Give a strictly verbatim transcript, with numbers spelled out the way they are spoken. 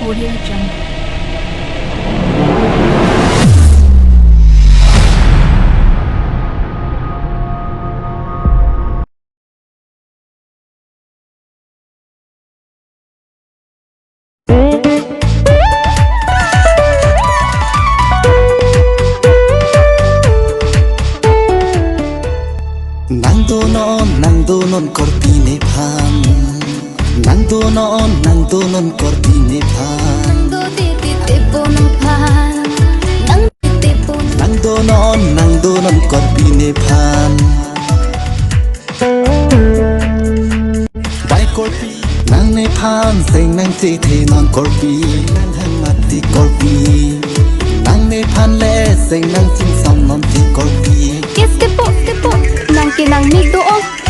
Audio Jungle. Nang donon, nang donon korpi nephan. Nang donon, nang donon korpi nephan. Nang do titi tepo nangphan. Nang titi po. Nang donon, nang donon korpi nephan. Bai korpi. Nang nephan seng nangchethe non korpi. Nang hang mati korpi. Nang nephan le seng nangchingsam non ti korpi. Kes kepo, kepo. Nang ke nang mik do-ong.